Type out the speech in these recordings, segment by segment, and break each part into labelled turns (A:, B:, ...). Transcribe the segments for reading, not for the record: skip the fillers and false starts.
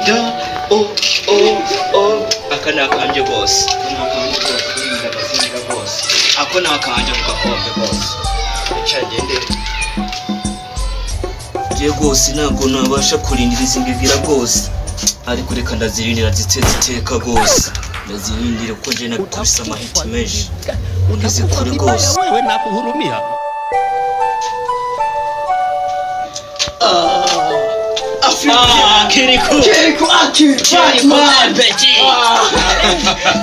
A: Ndagutsinda oh oh oh. Aka ni akanje rwose, ndagutsinda rwose, ako ni akanje mu gakombe rwose. Icagende je rwose ntabwo nabasha kurindira izi ngigira rwose, ariko reka ndazirindira ziteka rwose, ndazirindira kuko je nabikubise amahiti menshi ngeze kure rwose.
B: Wewe nakuhurumia.
A: Ah, Kirikou!
C: Kirikou Akili!
A: Batman!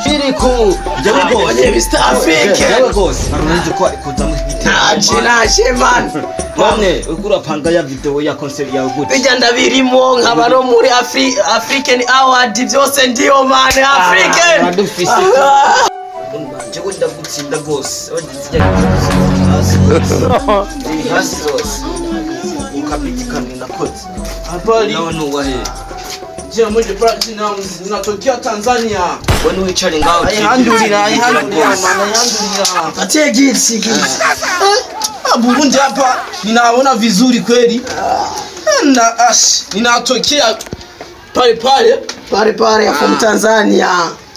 A: Kirikou!
C: Njyewe Mr. Afrique!
A: Njyewe rwose uruzi ko ari kuzamo igitero.
C: Naje naje man!
A: None uriko urapanga ya video ya concert yawe gute?
C: Bijya ndabirimo nkaba no muri African Award byose ndiyo man African!
A: Uradufise. Njyewe ndagutsinda rwose. Hasi hasi rwose. Ukabiti kamwe nakoze.
D: Habari.
A: Nawe nuwahe?
D: Jina mwende Platinumz, ninatokea Tanzania.
A: Wewe wicare ngaho.
D: Aihandulira, aihandulira man, aihandulira.
C: Patie gitsi gitsi.
D: Ah, Burundi hapa ninaona vizuri kweli. Na ash, ninatokea pale pale
C: Pale pale from Tanzania.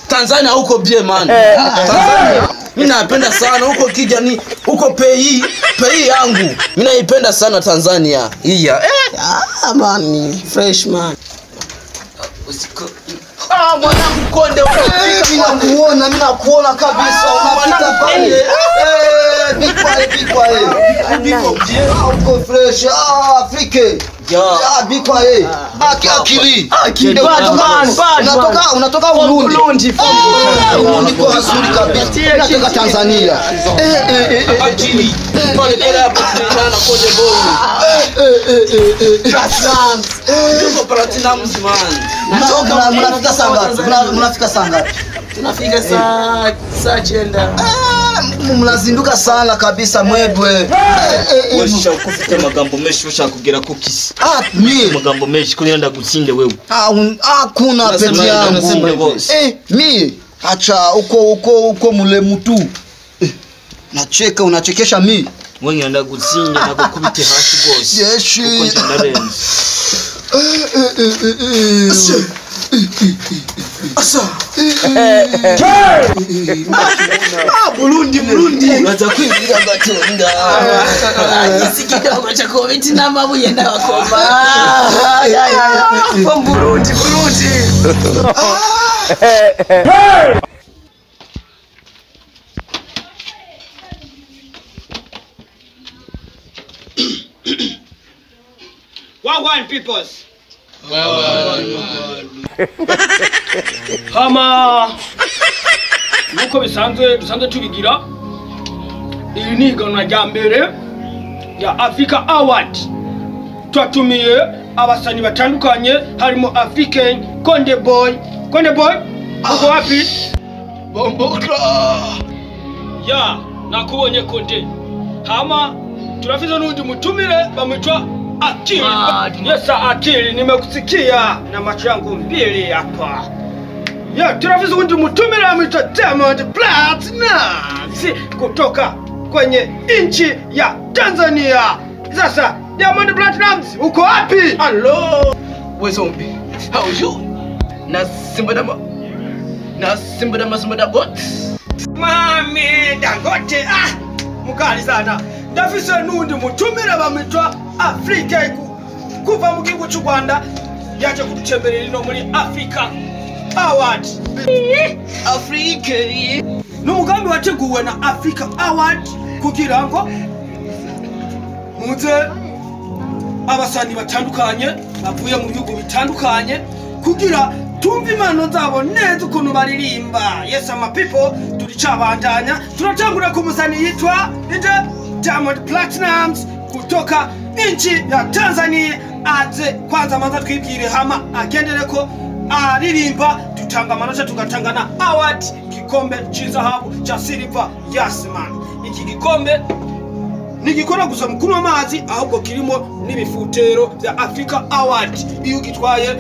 D: Tanzania huko bie man. Tanzania mimi napenda sana huko kijani huko pei pei yangu. Mimi naipenda sana Tanzania. Iya.
C: Ah man, fresh man.
A: Usiko
D: Ah, mwanangu Konde
E: Mimi nakuona, mimi nakuona kabisa unapita pale. Eh, bikwa bikwa eh.
D: Biko bie.
E: Ah, uko fresh. Ah, Afrique.
A: Ya.
E: Ah, bikwa eh. Akili.
C: Akili. Bad man, bad man.
E: Unatoka unatoka Burundi.
C: Burundi, from
E: Ah, Burundi kwa nzuri kabisa. Unatoka Tanzania. Eh eh eh eh.
D: Akili. Pale pale hapa tunaitana Konde Boy.
E: Eh eh eh eh.
C: Platinumz.
D: Tuko Platinumz man.
E: Mnafika mnafika saa ngapi? Mnafika saa ngapi?
C: Tunafika saa 9.
E: Ah, mnazinduka sana kabisa mwebwe. Eh, eh, eh.
A: Wesha ufite amagambo menshi ushaka kugera ku kisi.
E: Ah, mimi
A: Amagambo menshi kugira ndagutsinde wewe.
E: Ah, hakuna
A: Unasema
E: peti
A: hivi,
E: yangu.
A: unasema hivyo.
E: Eh, mi acha uko uko uko mulemu tu. Eh, nacheka unachekesha mi.
A: Wewe ndagutsinda ndagukubite hasi rwose.
E: Yeshi.
A: Kuko nje ndarenze.
E: Eh, eh, eh, eh, eh.
D: Asa. Ah, Burundi, Burundi.
A: Uraza kwibwira gatonda.
C: Gisi kidogo cha COVID n'amabuye ndabakoma. From Burundi, Burundi.
F: Wagwan peoples. Hama nuko bisanzwe dusanzwe tubigira, iri ni iganwa rya mbere ya Africa Award. Twatumiye abasani batandukanye harimo African Konde Boy. Konde Boy uko wapi?
E: Bombokra.
F: Ya nakubonye Konde. Hama turafise n'undi mutumire bamwitwa Akili. Yes, Akili, nimekusikia na macho yangu mbili hapa. Ya, turafise undi mutumire amwitwa Diamond Platnumz kutoka kwenye nchi ya Tanzania. Sasa Diamond Platnumz uko wapi?
D: Hello. We zombie. How you? Na simba dama. Na simba dama simba da got.
F: Mami Dangote, ah, mukali sana. Ndafise n'undi mutumire bamwitwa Afrika kuva mu gihugu cy'u Rwanda yaje kudutemberera ino muri Africa Award.
D: Afrique.
F: Ni umugambi wateguwe na Africa Award kugira ngo muze abasani batandukanye bavuye mu bihugu bitandukanye kugira tumve impano zabo neza ukuntu baririmba. Yes, ama people, turicabandanya turatangura ku musani yitwa inde Diamond Platnumz kutoka nchi ya Tanzania. Aze kwanza manza twibwire hama agendereko aririmba, tutanga amanota tugatanga na award kikombe cy'izahabu cha silver. Yes man, iki gikombe ntigikora gusa mu kunywa amazi ahubwo kirimo n'ibifutero bya Africa Award. Iyo ugitwaye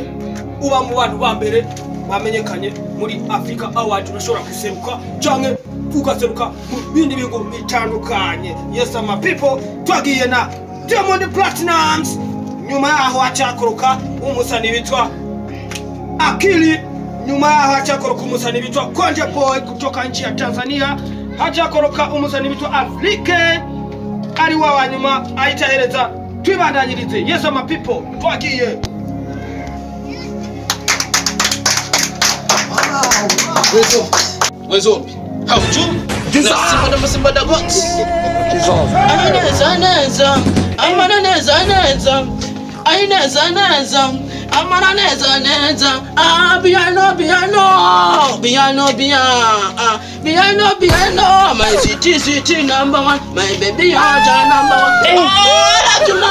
F: uba mu bantu ba mbere bamenyekanye muri Africa Award, urashobora guseruka canke ugaseruka mu bindi bihugu bitandukanye. Yes ama people, twagiye na Diamond Platnumz. Nyuma yaho acakoroka umusani witwa Akili, nyuma yaho hacakoroka umusani bitwa Konje Boy kutoka nchi ya Tanzania, hacakoroka umusani bitwa Afrike ari wa wanyuma ahitahereza. Twibandanyirize. Yes my people, twagiye.
D: Wezombi haujui Simba Simba da goat. Aineza neza, amana neza neza, aineza neza, amana neza neza. Ah, piano piano, piano piano, piano piano. My city city number one, my baby heart number one. Oh, oh,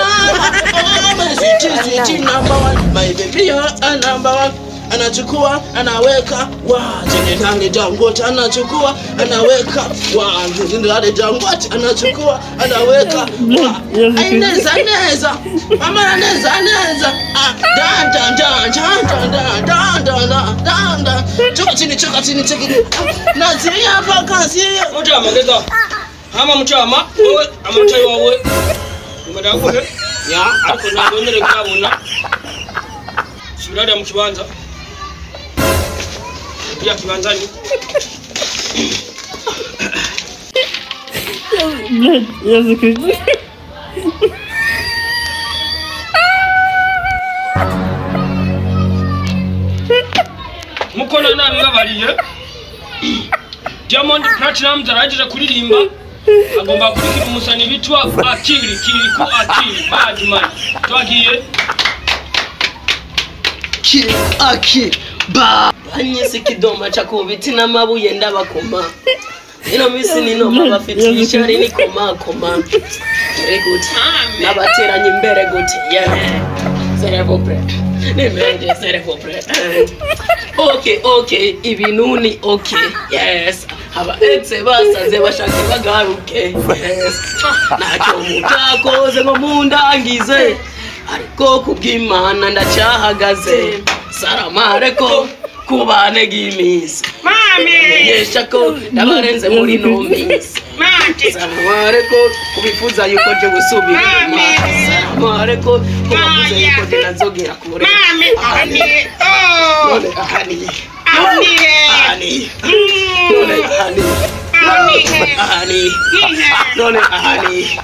D: my city city number one, my baby heart number one. Anachukua anaweka wa jendange Dangote, anachukua anaweka wa jendange Dangote, anachukua anaweka wa aineza neza mama neza neza ah dan dan dan dan dan dan dan dan dan choka chini choka chini chini nazia paka zia
F: mutama geza hama mutama wewe amatayi wawe ngadakuhe
D: ya
F: ariko nabonere kwabona subirada mu kibanza ya kibanzani.
B: Блядь, я закричу.
F: Mukono nabibabariye Diamond Platnumz arangije kuririmba agomba kurikira umusani bitwa Akili Kirikou Akili Badman. Twagiye.
C: Akili ba banyise kidoma cha kubiti n'amabuye ndabakoma. Ino misi ninoma bafite ishari ni koma koma. Very good. Nabateranye imbere good. Yeah. Cerebral. Nimende cerebral. Okay, okay, ibintu ni okay. Yes. Aba exe basaze bashake bagaruke. Yes. Ntacyo mutakoze ngo mundangize. Ariko kubw'Imana ndacyahagaze. Saramareko kubane gimisi.
F: Mami!
C: Menyesha ko ndabarenze muri no misi.
F: Mami!
C: Saramareko kubifuza yuko je gusubira inyuma. Saramareko kubafuza yuko je nazogera kure.
F: Mami! Ani! Oh!
C: None ahani.
F: Ani!
C: Ahani. None ahani. Ahani. None ahani.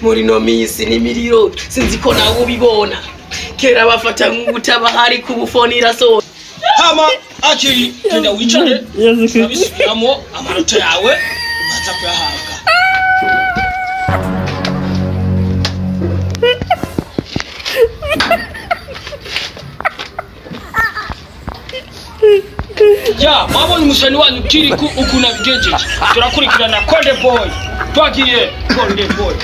C: Muri no misi ni miriro sinzi ko nawe ubibona. Kera bafata nk'ubutabahari kubufonira so.
F: Hama Akili genda wicare urabisubiramo amanota yawe ubanza kuyahabwa. Ya mwabonye umusani wanyu Kirikou ukuntu abigenjeje. Turakurikirana Konde Boy. Twagiye Konde Boy.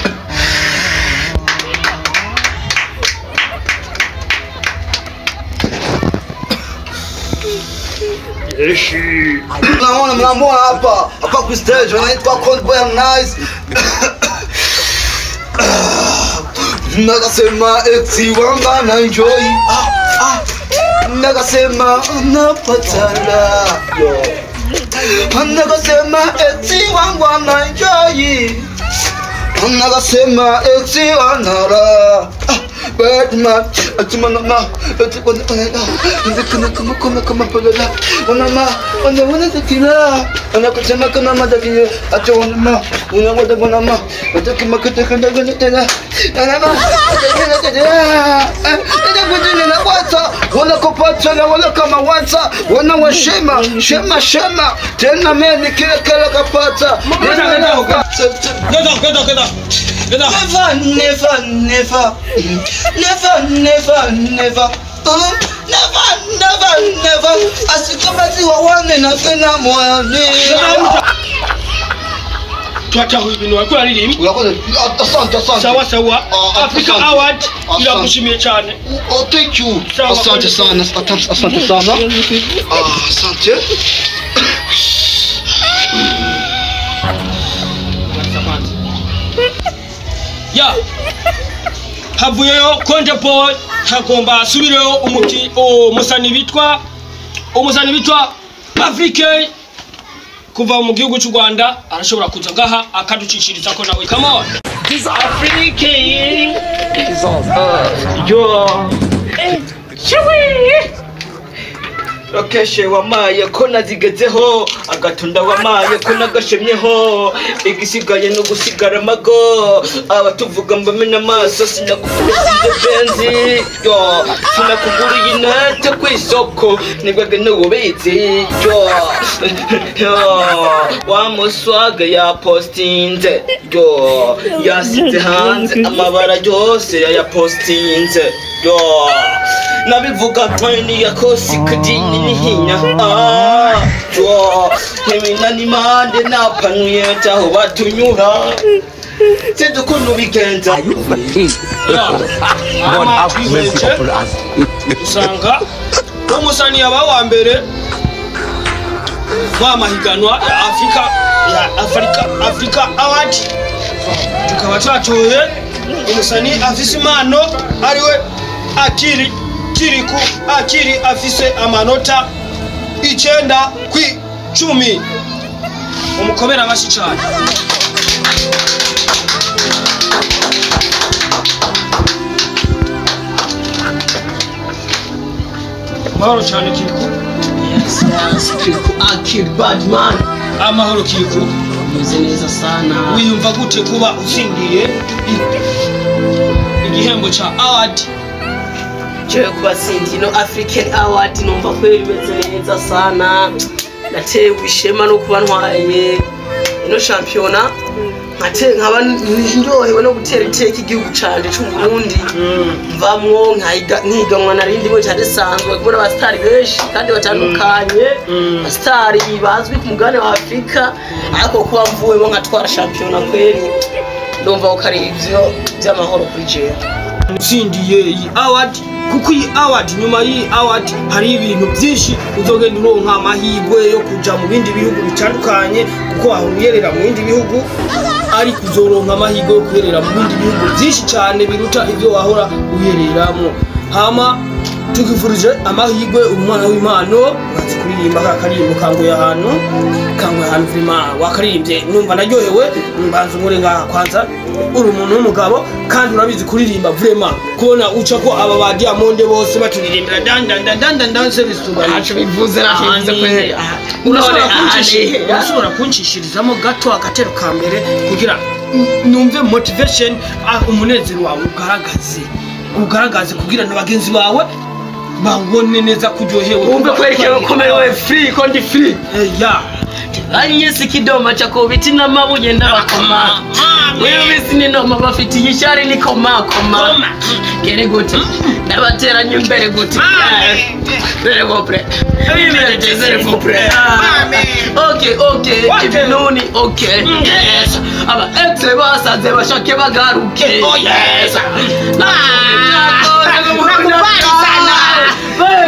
E: Mnaona mnamuona hapa hapa ku stage wanaitwa Konde Boy Harmonize. Nakasema ex wanga na enjoy. Nakasema napatala. Nakasema ex wanga na enjoy. Nakasema ex wanara. Batman, atumana, Never, never, never, never, never, never, never, never, never. Asikamati wawane na tena moyoni.
F: Twataho ibintu wariko uraririmba.
E: Urakoze, asante, asante.
F: Sawa sawa. Africa Award iragushimiye cyane.
E: Oh, thank you. Asante sana, asante sana. Asante.
F: Ya havuyeyo Konde Boy hagomba asubireyo umusani bitwa Afrique kuva mu gihugu cy'u Rwanda arashobora kuza ngaha akaducishiriza ko nawe. Come on Afrique. Yo. Chiwi.
A: Lokeshe wamaye ko nazigezeho, agatunda wamaye ko nagashemyeho, igisigaye no gusigara amago, abatuvuga mbamena amaso, sinakuguriye benzi yo, sinakuguriye inete ku isoko, nibwage n'ububizi yo, yo, wa muswaga yapostinze yo, yasize hanze amabara yose yayapostinze yo, nabivuga tweni yakosi kudini nihinya yo, ntiminani mande napanuye taho batunyura sinzi ukuntu bigenza.
F: Usanga umusani yaba wa mbere w'amahiganwa ya Afrika ya Africa Award, tukaba twatoye umusani afise impano ariwe Akili Kirikou Akili afise amanota 9 ku 10. Umukomera amashyi cyane. Amahoro cyane Kirikou.
C: Yes, yes, Kirikou Akili Badman.
F: Amahoro Kirikou.
C: Meze neza sana.
F: Wiyumva gute kuba utsindiye igihembo cha award?
C: Jewe kuba tsindiye no African Award numva kweri bimeze neza sana. Natewe ishema no kuba ntwaye ino shampiyona, nkaba ndyohewe no gutera iteka igihugu canje c'Uburundi, mvamwo nkiganwa narindi mwe cyane sanzwe kubona abasitari benshi kandi batandukanye, abasitari bazwi ku mugabane wa Afrika, ariko kuba mvuwemo nkatwara shampiyona kweri ndumva ko ari ivyo by'amahoro kuri jewe.
F: Utsindiye iyi award, kuko iyi award, nyuma y'iyi award hari ibintu byinshi uzogenda uronka amahirwe yo kuja mu bindi bihugu bitandukanye, kuko wahora uyerera mu bindi bihugu, ariko uzoronka amahirwe yo kuyerera mu bindi bihugu byinshi cyane biruta ibyo wahora uyereramo. Hama tukifurije amahirwe umwana w'impano, urazi kuririmba ka karirimbo kanguye ahantu, kanguye ahantu vrima wakaririmbye numva naryohewe. Mbanza umure ngaha kwanza, uri umuntu w'umugabo kandi urabizi kuririmba vrema, kubona uca ko aba ba Diamond bose baturirimbira dan dan dan dan dan dan service tubari.
C: Ntacyo bivuze, ntacyo bivuze kweri.
F: Urashobora kuncishirizamo gato agatero ka mbere kugira numve motivation, umunezero wawe ugaragaze kugira na bagenzi bawe babone neza kuryohewe.
C: Wumve kweri komerewe free ko ndi free.
F: Ya
C: Anyesi kidoma cha kubiti n'amabuye ndabakoma. Uyu minsi ni noma bafitiye ishyari ni koma koma. Gere gute nabateranye imbere gute. Bere gopre. Imbere tezere gopre. Okay okay ibinuni okay. Yes. Aba ex basaze bashake bagaruke. Oh yes.
F: Nakubali sana.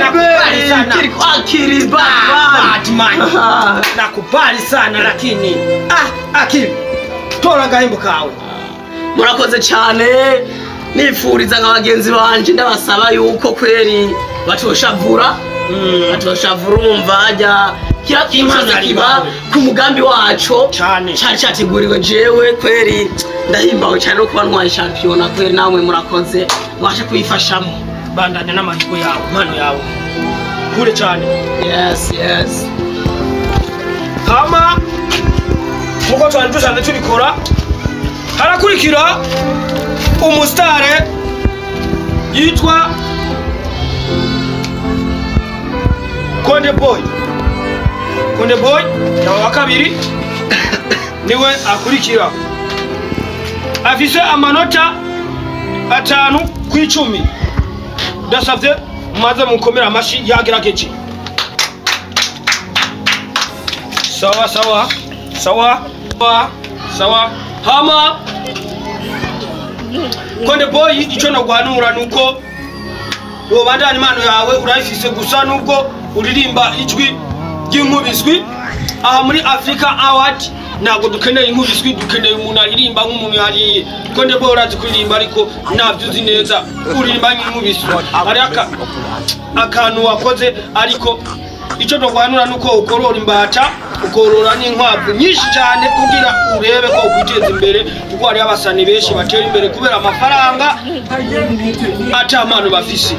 F: Nakubali sana.
C: Kirikou Akili Badman.
F: Nakubali sana lakini Akili tora agahembo kawe.
C: Murakoze cyane, nifuriza nka bagenzi banje ndabasaba yuko kweri batoshavura umva ajya kira kintu kiba ku mugambi waco
F: cyane
C: cyari cyateguriwe. Jewe kweri ndahimbawe cyane no kuba ntwaye shampiyona kweri, namwe murakoze mwashe kuyifashamo.
F: Bandanya n'amahirwe yawe, impano yawe kure cyane.
C: Yes yes.
F: Hama nkuko twari dusanzwe tubikora, harakurikira umusitare yitwa Konde Boy. Konde Boy yaba wa kabiri, niwe akurikira, afise amanota 5 ku 10. Ndasavye maze mukomera amashi, yagerageje. Sawa sawa sawa sawa. Hama Konde Boy, icyo nagwanura nuko wobandana impano yawe urayifise, gusa nubwo uririmba ijwi ry'inkubiswi. Aha muri Africa Award ntabwo dukeneye inkubiswi, dukeneye umuntu aririmba nk'umuntu yariye. Konde Boy urazi kuririmba ariko ntabyo uzi neza, uririmba nk'inkubiswi. Hari akantu wakoze, ariko icyo tugwanura nuko ukorora imbata, ukorora n'inkwavu nyinshi cyane kugira urebe ko ukwiteza imbere, kuko hari abasani benshi batera imbere kubera amafaranga ata mpano bafise.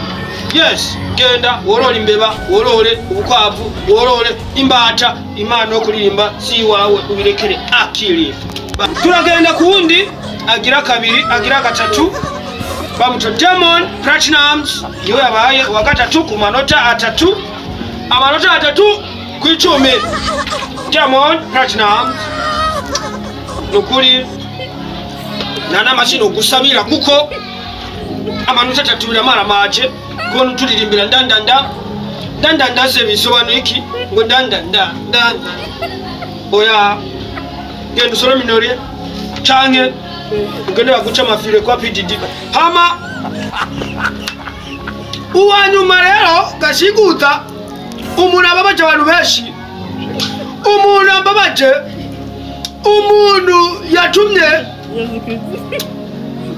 F: Yes, genda worore imbeba, worore ubukwavu, worore imbata. Impano yo kuririmba si iwawe, ubirekere akiri. Turagenda ku wundi agira kabiri, agira gatatu, bamuta Diamond Platnumz. Niwe yabaye uwa gatatu ku manota 3, amanota 3 ku 10. Diamond Platnumz, nukuri nta n'amashini gusabira, kuko amanota 3 biramaramaje. Kubona uturirimbira ndandanda ndandanda se bisobanuye iki? Ngo ndandanda ndanda, oya, genda usorome intore canke ugende baguca amafire kwa PDD. Hama uwa nyuma rero gashiguta, umuntu ababaje abantu benshi, umuntu ambabaje, umuntu yatumye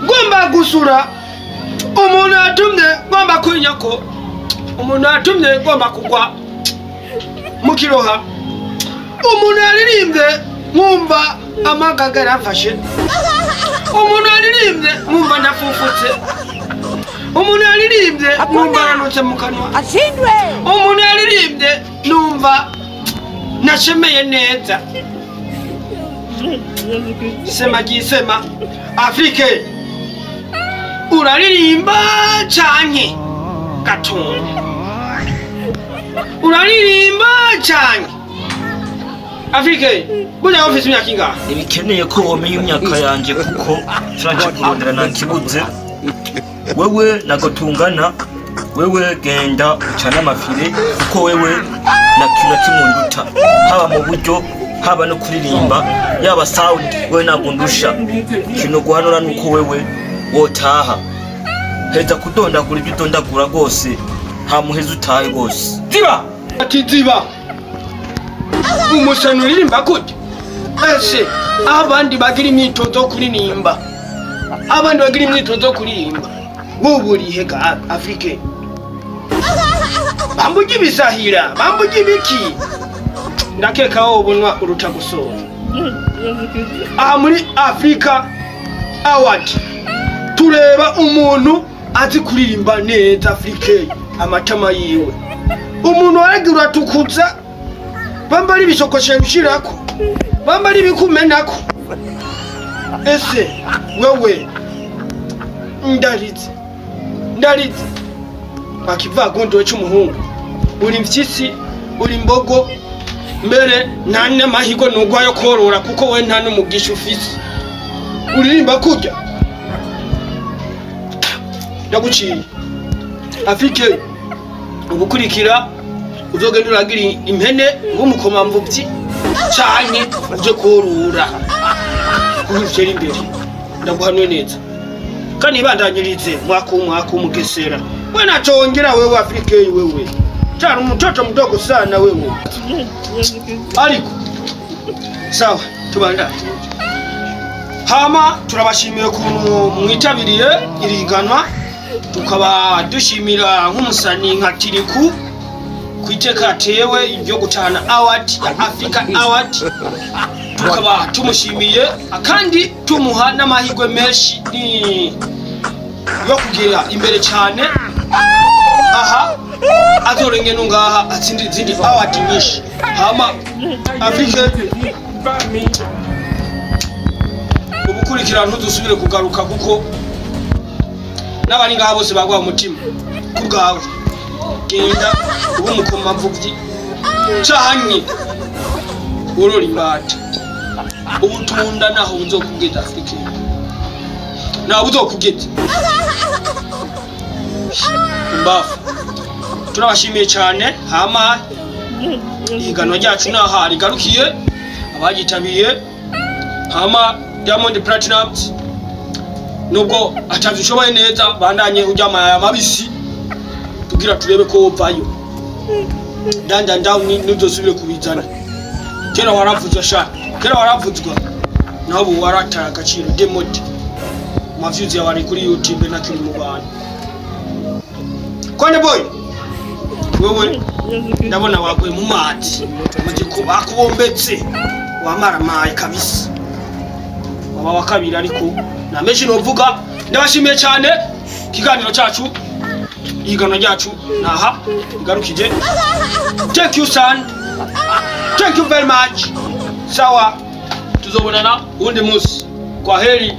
F: ngomba gusura, umuntu yatumye ngomba kwinyako, umuntu yatumye ngomba kugwa mu kiroha, umuntu yaririmbye nkumva amagaga yaramfashe, umuntu yaririmbye nkumva ndafufutse, umuntu yaririmbye nkumva aranutse mu kanwa, umuntu yaririmbye numva nashemeye neza. Sema gisema, Afrique, uraririmba canke gatonde? Uraririmba canke? Afrique, burya ufise imyaka ingahe?
A: Ntibikeneye ko womenya imyaka yanjye, kuko turanje kurondera nta kibuze. Wewe ntago tungana. Wewe genda ucane amafire, kuko wewe nta kintu na kimwe unduta, haba mu buryo, haba no kuririmba, yaba sound, wewe ntabwo undusha. Ikintu guhanura nuko wewe wotaha, heza kudondagura ibyo udondagura rwose, nta muheza, utahe rwose.
F: Ziba ati ziba. Umusani uririmba gute? Ese abandi bagira imyitozo yo kuririmba, abandi bagira imyitozo yo kuririmba, wowe urihe ga Afrique? Bambuge ibisahira, bambuge ibiki, ndakeka wowe ubonwa uruta gusoza aha muri Africa Award. Tureba umuntu azi kuririmba neza. Afrique, amatama yiwe, umuntu waragira uratukuza, bamba ari ibisokoshe ushirako, bamba ari ibikumenako. Ese wewe, ndarize, ndarize, wakivagundiwe c'umuhungu, uri mfyisi, uri mbogo, mbere nta n'amahirwe nugwa yo korora, kuko we nta n'umugisha ufise. Uririmba kurya, ndaguciye. Afrique, ubukurikira uzogenda uragira impene ng'umukomamvuvyi canke uje korora kugira utere imbere. Ndaguhanuye neza kandi ibandanyirize mwaka w'umwaka w'umugesera. We nachongera wewe, Afrique, wewe chana mtoto mdogo sana wewe, ariko sawa, tubandanye. Hama turabashimiye ukuntu mwitabiriye iri higanwa, tukaba dushimira nk'umusani nka Tiriku ku iteka yatewe ryo gutahana award ya Africa Award. Tukaba tumushimiye kandi tumuha n'amahirwe menshi ni yo kugera imbere cyane, aha azorenge no ngaha atsindira izindi award nyinshi. Hama Afrique, ubukurikira ntuzusubire kugaruka, kuko n'abari ngaha bose bagwa umutima ku bwawe. Genda ube umukomamvuvyi canke worora imbata. Ubutunda naho buzokugeza, Afrique, naho buzokugeza imbafu. Turabashimiye cyane. Hama ihiganwa ryacu naha rigarukiye, abagitabiriye. Hama Diamond Platnumz, nubwo atavyishoboye neza, bandanye urya amaya mabisi kugira turebe ko wovayo. Ndanda ndawuni ntuzosubire kubizana. Kera waravuzwa sha, kera waravuzwa, naho ubu warataye agaciro demote. Amavyuzi yawe ari kuri YouTube ntakiri mu bantu. Konde Boy, wewe ndabona waguye mu mazi, amaze bakubombetse, wamaramaye kabisa, waba wa kabiri, ariko nta menshi novuga. Ndabashimiye cyane. Ikiganiro cyacu Ihiganwa ryacu naha igarukije. Thank you son, thank you very much. Sawa, tuzobonana uwundi munsi. Kwa heri.